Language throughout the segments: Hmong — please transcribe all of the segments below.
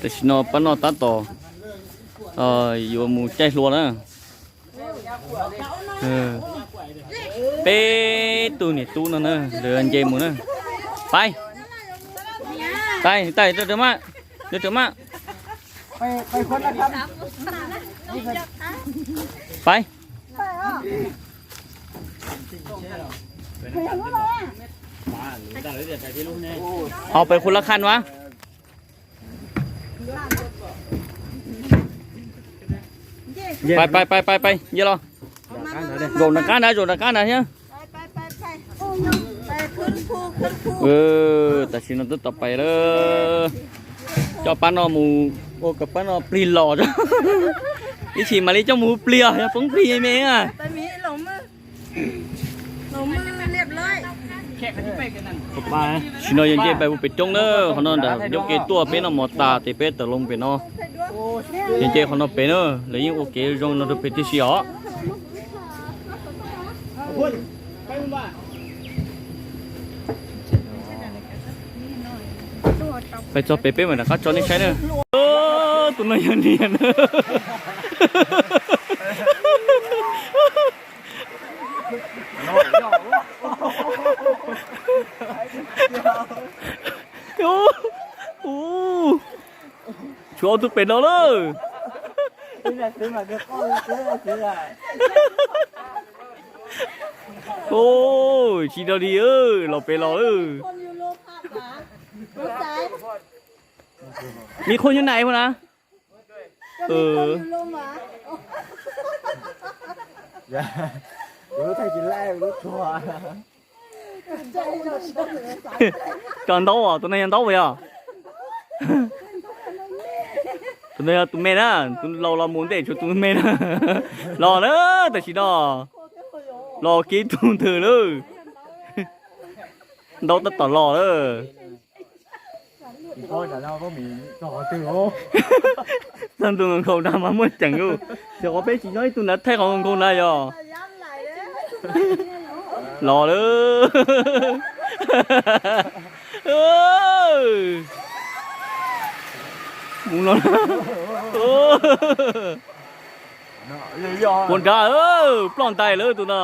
Tam sim no pab no tab tom yuav mus caij hlua na. Peb tug niam tub no na, lawv nce mus na. Pais, pais, pais, rau, rau mas, rau, rau mas. Pais. Ho pais khu lab khaj mas. Pais, pais, pais, pais, pais, nce los. Zaum nram qab ntawd, zaum nram qab ntawd thiab. Tam sim no twb tau pais lawm. Coj pab no mus, ua kom pab no plig los. Ib chim mam li coj mus hu plig os, yog poob plig me na. Tam sim no yog nce pais ua pem roob na, qhov no nram nyob ke tuaj peb noj mov tas ces peb tawm los pem no. Yog nce qhov no pem na, lawv yeej ua kev zoo no rau pem tib si os. Pais txog pem peb mam rov qab tso nej saib na. Tus no yog niam na. Tshuav ob tug pem no lawm. Tsis dog dig, los pem los lawm. Me khoj nyob nais puas na? Cov ntaub os, tus no yog ntaub puas yog? Tus no yog tus me na, tus laus los mus ntej tshuav tus me na. Los na, tam sim no los kiv tus ntawd lawm. Ntaub tab tom los lawm. Txog ntu nkhaus nrad mas muaj ceem lauj. Xyov qhov peb tsis nyob ib tug nrad thaij qhov nkhaus nrad yog. Los lawm. Mus no. Puas nrad, ploj ntais lawm tus no.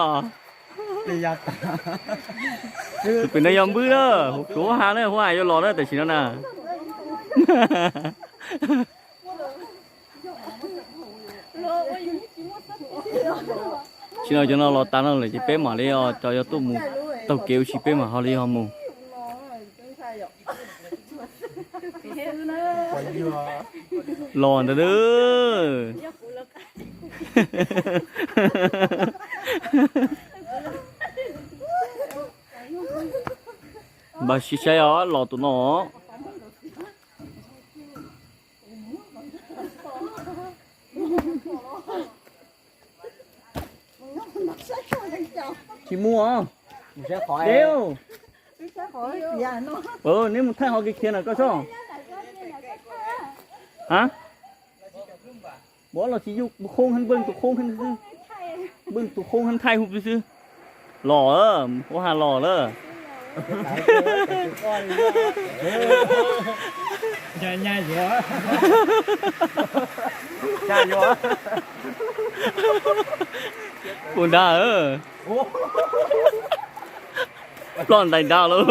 Tus pem no yog npwb na, suav ha na, huab ha yuav los na tam sim no na. Tsis no cov no los tas no lawm ces peb mam li, cov yog tuaj mus taug kev ua si peb mam ho li ho mus. Los ntawd. Npaj siab saib os, los tus no. Tsis mus os. Deb. Neb mus thaij qhov kev khiav na koj sob. Ha? Muab los tsis yug khoob, npaj tus khoob, npaj tus khoob thaij hu xwb. Los, huab ha los lawm. Puas nrad? Ploj ntais nrad lauj.